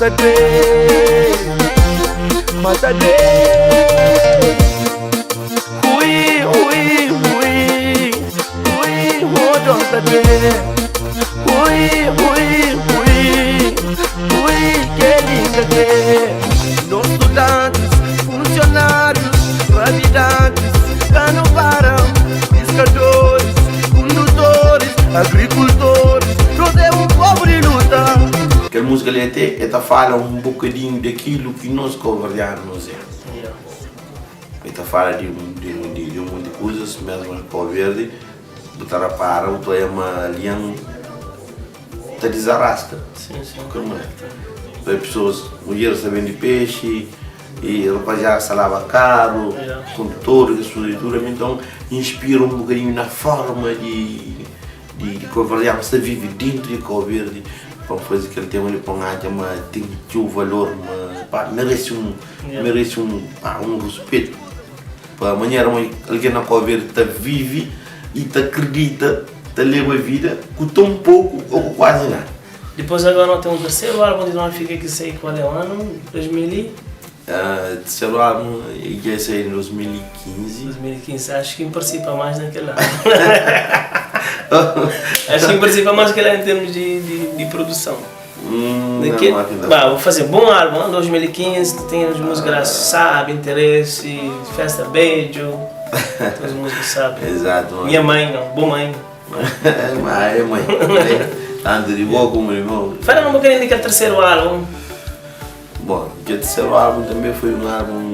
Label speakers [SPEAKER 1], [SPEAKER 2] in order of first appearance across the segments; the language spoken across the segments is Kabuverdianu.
[SPEAKER 1] Mata dre, mata dre Ui, ui, ui Ui, oh, dor ta dre Ui, ui, ui Ui, kel-li ka kre Nos studantis, funsionárius, rabidantis Ka nu para, piskadoris, kondutoris, agrikultoris Nos é un povu di luta.
[SPEAKER 2] Kel múzika li até e ta fala un bokadinhu di akilu ki nos kauverdianu nos é. E ta fala di di un monti kuzas, mesmu na Kau Verdi bu ta rapara bu ta oia ma algen ta dizarastra kualker manera. Ta oia pesoas, mudjeris ta bende pexi i rapaziada sta laba karu, kondutor, kes kuza di tudu. Ami nton inspira un bokadinhu na forma di di kauverdianu sta vive dentu di Kau Verdi pa N faze kel tema li pa N atxa ma ten txeu valor ma pa merese un merese un pá un ruspetu pa manera ma algen na Kau Verdi ta vive i ta kridita ta leba vida ku ton poku ô ku kuazi nada.
[SPEAKER 3] Dipôs agora nós tem um terceiro álbum de nós fica que sei qual é o ano 2000 e
[SPEAKER 2] Terceiro álbum dja sai em 2015.
[SPEAKER 3] 2015 acho que participa mais naquele ano. Acho que participa mais que lá em termos de, de, de produção. Naquele, bah, vou fazer bom álbum, 2015, tem as músicas lá, Sabe, Interesse, Festa Beijo, todas as músicas sabe.
[SPEAKER 2] Exato. Mano.
[SPEAKER 3] Minha mãe, não, boa mãe.
[SPEAKER 2] Mas é mãe. Tanto de boa como de mau.
[SPEAKER 3] Fala um bocadinho daquele terceiro álbum.
[SPEAKER 2] Bom, kel terceiro álbum também foi um álbum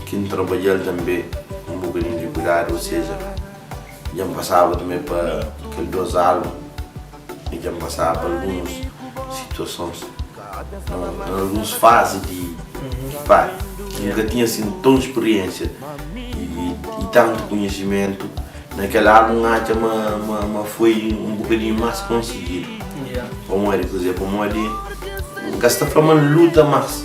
[SPEAKER 2] que N trabalhal também um bocadinho de cuidado, ou seja, dja N passava também pa kel dos álbum e dja N passava pa alguns situasons, na alguns fazi di pá, N ka tinha assim tão experiência e tanto conhecimento. Na kel álbum N atxa ma ma foi um bocadinho mais conseguido. Pamodi kuzê? Pamodi N ka sta fla ma N luta más,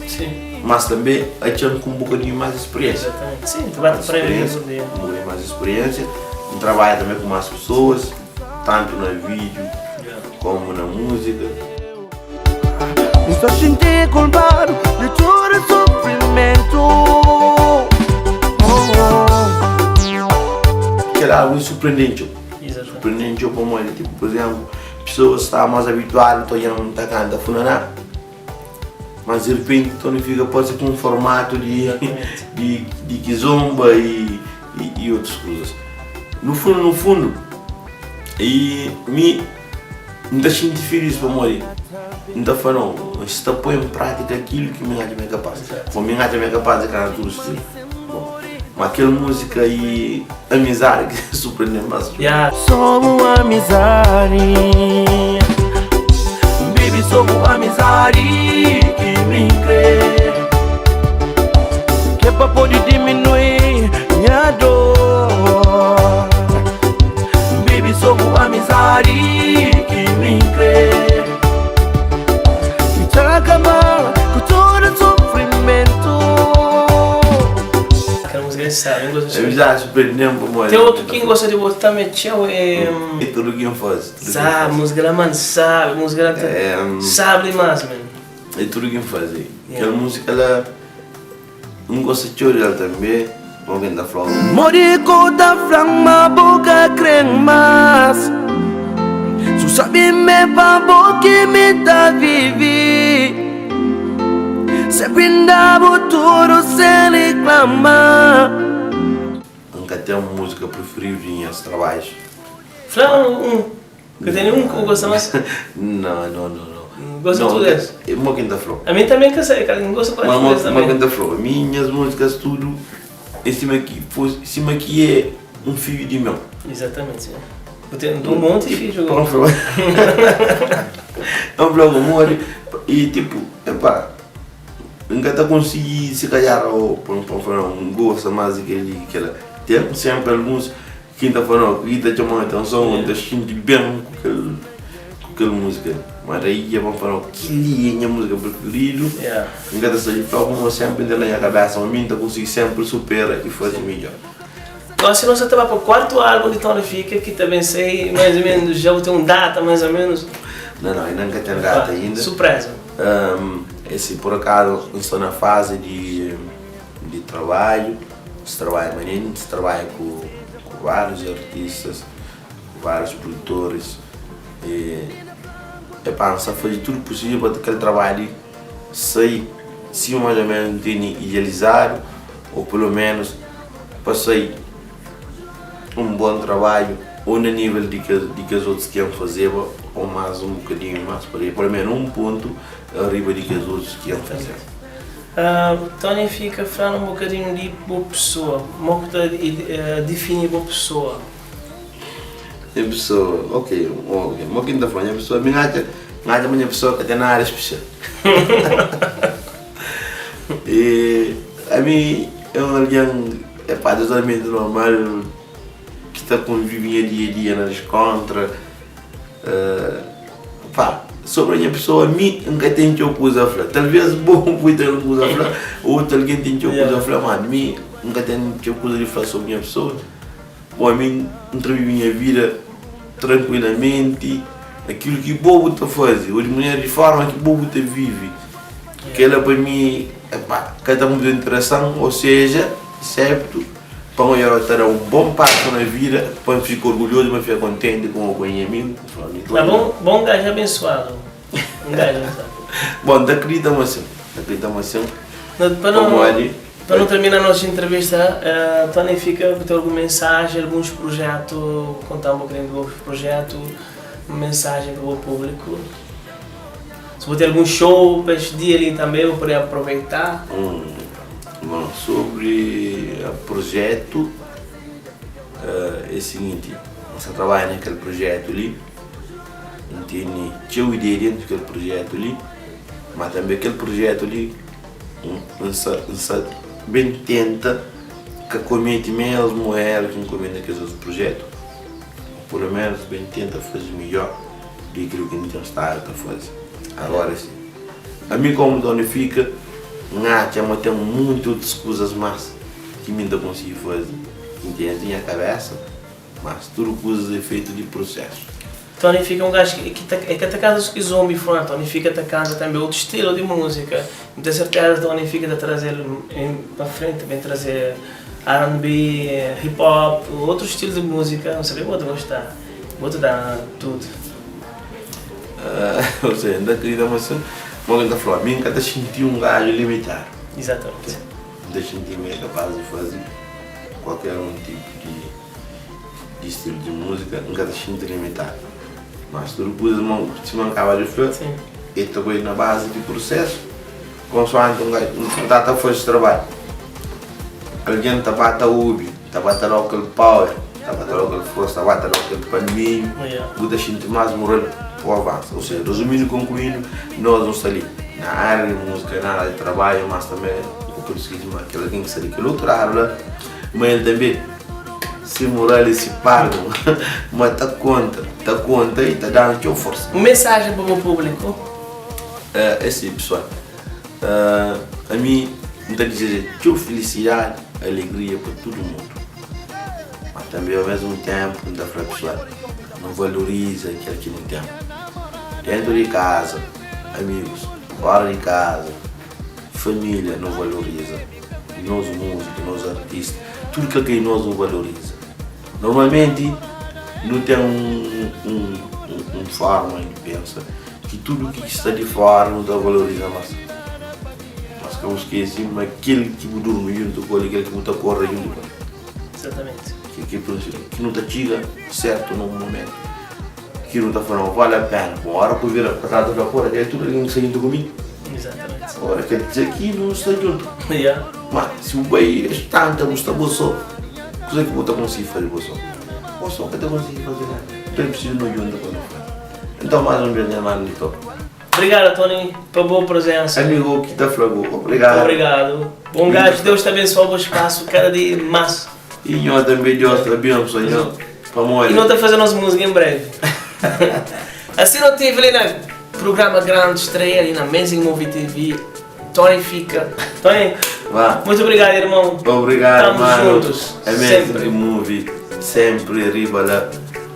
[SPEAKER 2] mas tanbê atxa-m ku un bokadinhu más spiriénsia. Un bokadinhu más spiriénsia. N trabadja tanbê ku más pesoas, tantu na vídiu komu na múzika.
[SPEAKER 1] N sta xinti kulpadu di tudu sufrimentu.
[SPEAKER 2] Kel álbun surprende-m txeu. Surprende-m txeu pamodi, tipo, pur izénplu, Pessoas sta mas habituado ta odja-m ta kanta funaná, mas di repenti Tony Fika parse ku un formato di di di kizomba i i otus kuzas. No fundu no fundu, i mi N ta xinti filis pamodi N ta fla nau, N sta poi en prátika kilu ki mi atxa ma é kapaz. Bon, mi atxa ma é kapaz di kanta tudu stilu. Bon, ma kel múzika i amizadi ki surprende-m más.
[SPEAKER 1] Só bu amizadi Baby, só bu amizadi ki mi kre Ke pa pode diminui nha dor Baby, só bu amizadi ki mi kre Ki ta kaba ku tudu sufrimentu
[SPEAKER 3] Kel múzika é sabi, N gosta txeu.
[SPEAKER 2] Amizadi surprende-m pamodi.
[SPEAKER 3] Tem outro que gosta de botar também txeu é.
[SPEAKER 2] E tudo que N faze.
[SPEAKER 3] Sabe, música lá, mano, sabe, música lá tá. Sabe demais, mano.
[SPEAKER 2] É tudo que N faze. Kel música lá, N gosta txeu del també, como que N ta fla-u.
[SPEAKER 1] Modi ku ta fla-m ma bu ka kre-m más Su sabe m'é pa bo ki mi ta vive Senpri N da-bu tudu sen riklama.
[SPEAKER 2] N ka ten múzika prifiridu di nhas trabadjus.
[SPEAKER 3] Fla un. Ka ten nenhun ki bu gosta más?
[SPEAKER 2] Não, não, não, não.
[SPEAKER 3] Gosta de tudo es?
[SPEAKER 2] Mo ki N ta fla-u.
[SPEAKER 3] Ami tanbe N ka sabe kal ki N gosta kuase tudu es tanbe.
[SPEAKER 2] Mo ki N ta fla-u. Mi nhas múzikas tudu é sima ki fosi, sima ki é un fidju di meu.
[SPEAKER 3] Izatamenti. Bu ten un monti fidju
[SPEAKER 2] gosi. Pa N fla-u. Pa N fla-u pamodi i tipu, epá. N ka ta konsigi si kalhar o pa N fla nau N gosta mas di kel-li ki kel-la. Ten senpri alguns ki N ta fla nau ki ta txoma-m atenson, N ta xinti ben ku kel ku kel múzika li. Ma daí dja pa N fla nau kel-li é nha múzika prifiridu, N ka ta sabe fla pamodi senpri N ten na nha kabesa ma mi N ta konsigi senpri supera i faze midjor.
[SPEAKER 3] Gosi nos sa ta ba pa kuartu álbum di Tony Fika ki ta ben sai mais o menus, dja bu ten un data mais o menus?
[SPEAKER 2] Nau, nau, inda N ka ten data inda.
[SPEAKER 3] Surpresa.
[SPEAKER 2] Esse por acaso N sta na fase di di trabalho, N trabalha manenti, N trabalha ku ku vários artistas, ku vários produtores e epá N sta faze tudo possível pa kel trabalho li sai sima mais ou menos N tene idealizadu ou pelo menos pa sai un bon trabadju ou na nível di kes di kes otus ki N fazeba ou más un bokadinhu más pa riba, pelo menos un pontu riba di kes otus ki N fazeba.
[SPEAKER 3] Tony fika fla-nu un bokadinhu di bo pesoa, mo ku ta difini bo pesoa?
[SPEAKER 2] Nha pesoa, ok, ok, mo ki N ta fla nha pesoa, mi N atxa N atxa ma nha pesoa ka ten nada spesial e ami é un algen Epá, totalmenti normal ki ta konvivi nha dia a dia na diskontra Pá, sobri nha pesoa mi N ka ten txeu kuza a fla Talvez bo bu ten algun kuza a fla, otu algen ten txeu kuza a fla Ma mi N ka ten txeu kuza di fla sobri nha pesoa Bo ami N ta vivi nha vida trankuilamenti Akilu ki bo bu ta faze ô di manera di forma ki bo bu ta vivi Kela pa mi, epá, ka ta mutu interesan Ô seja, Septu, pa N odja ta da un bon pasu na vida, pa N fika orgulhozu, pa N fika kontenti kuma ku nha amigu.
[SPEAKER 3] Ma bon, bon gaju abensuadu. Un gaju abensuadu.
[SPEAKER 2] Bon, N ta kridita ma sin. N ta kridita ma sin.
[SPEAKER 3] Pa nu, Pamodi? Pa nu termina nos entrevista, Tony fika ku ten algun mensaji, alguns projetu, konta un bokadinhu di bo projetu, un mensajen pa bo públiku. Si bo ten algun show pa es dia li tanbe, bo pode aproveita.
[SPEAKER 2] Bon, sobri projetu é siginti, N sta trabadja na kel projetu li, N tene txeu ideia dentu di kel projetu li, ma tanbe kel projetu li N sta N sta ben tenta ka komete mesmu eru ki N komete na kes otu projetu, pelu menus ben tenta faze midjor di kil ki N ten stadu ta faze. Agora si. Ami komu Tony Fika, N atxa ma ten munti otus kuzas mas ki mi N ta konsigi faze, ki N ten dentu nha kabesa, mas tudu kuzas é feitu di prusesu.
[SPEAKER 3] Tony Fika é un gaju ki ta é ka ta kanta so ki zombi fla, Tony Fika ta kanta tanbe otu stilu di múzika. N ten serteza Tony Fika ta traze-l pa frenti, ben traze R&B, hip hop, otu stilu di múzika, N sabe bo ta gosta, bo ta da tudu.
[SPEAKER 2] Ou seja, N ta kridita ma si ma N ta fla, mi N ka ta xinti un gaju limitadu.
[SPEAKER 3] Izatamenti.
[SPEAKER 2] N ta xinti mi é kapaz di faze kualker un tipu di di stilu di múzika, N ka ta xinti limitadu. Mas tudu kuzas ma sima N kaba di fla, e ta bai na bazi di prusesu, konsuanti un gaju N ta ta faze trabadju, algen ta ba ta obi. Ta ba ta da-u kel power, ta ba ta da-u kel forsa, ta ba ta da-u kel palminhu, bu ta xinti más mural pa bu avansa. Ou seja, rezumindu i konkluindu, nos nu sta li na ária di múzika, na ária di trabadju, mas tanbê nu ka pode skese ma kel algen ki sta di kel otu ladu la, ma el tanbê se mural i se palmu, ma ta konta, ta konta i ta da-nu txeu forsa.
[SPEAKER 3] Un mensajen pa bu públiku?
[SPEAKER 2] É si, pesoal. Ami N ta dizeja txeu filisidadi, alegria pa tudu mundu. Ma tanbe ao mesmu tenpu N ta fla pesoal, nu valoriza kel ki nu ten. Dentu di kaza, amigus, fora di kaza, familia, nu valoriza nos muziku, nos artista, tudu kel ki é nos nu valoriza. Normalmenti nu ten un forma di pensa. Ki tudu ki sta di fora nu ta valoriza mas. Mas ka bu skese ma kel ki bu durmi djuntu ku el i kel ki bu ta korda djuntu ku el.
[SPEAKER 3] Exatamente.
[SPEAKER 2] Ki ki prinsipi ki nu ta txiga sertu na un mumentu ki nu ta fla ma vale a pena. Bon, ora ku vira pa tras ta fla, pora, kel tudu algen ki sta djuntu ku mi.
[SPEAKER 3] Exatamente.
[SPEAKER 2] Ora kel dizer ki nu sta djuntu.
[SPEAKER 3] Yeah.
[SPEAKER 2] Ma si bu bai stanka bu sta bo so, kuze ki bu ta konsigi faze bo so? Bo so ka ta konsigi faze nada. Nton é prisizu nu djunta pa nu faze. Então mais um vez nha mano di top.
[SPEAKER 3] Obrigado Tony pa bo presença.
[SPEAKER 2] Amigo ki ta fla bo obrigado.
[SPEAKER 3] Obrigado. Bom gajo, Deus ta abençoa bo espaço cada dia mais.
[SPEAKER 2] E nho também Deus ta abençoa nho. Pamodi.
[SPEAKER 3] E no ta fazer nos música em breve. Assim no tive ali na programa grande estreia ali na Amazing Movie TV. Tony Fika. Tony,
[SPEAKER 2] Vá.
[SPEAKER 3] muito obrigado irmão.
[SPEAKER 2] Obrigado,
[SPEAKER 3] Estamos
[SPEAKER 2] mano.
[SPEAKER 3] juntos.
[SPEAKER 2] Amazing
[SPEAKER 3] Sempre.
[SPEAKER 2] Movie sempre riba lá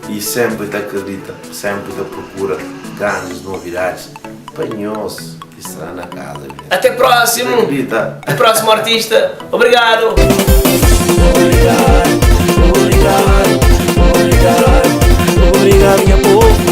[SPEAKER 2] e sempre ta acredita, sempre ta procura grandes novidades pa nós. Estará na casa.
[SPEAKER 3] Até próximo.
[SPEAKER 2] Acredita.
[SPEAKER 3] O próximo artista. Obrigado.
[SPEAKER 1] Obrigado, obrigado, obrigado, obrigado, nha povo.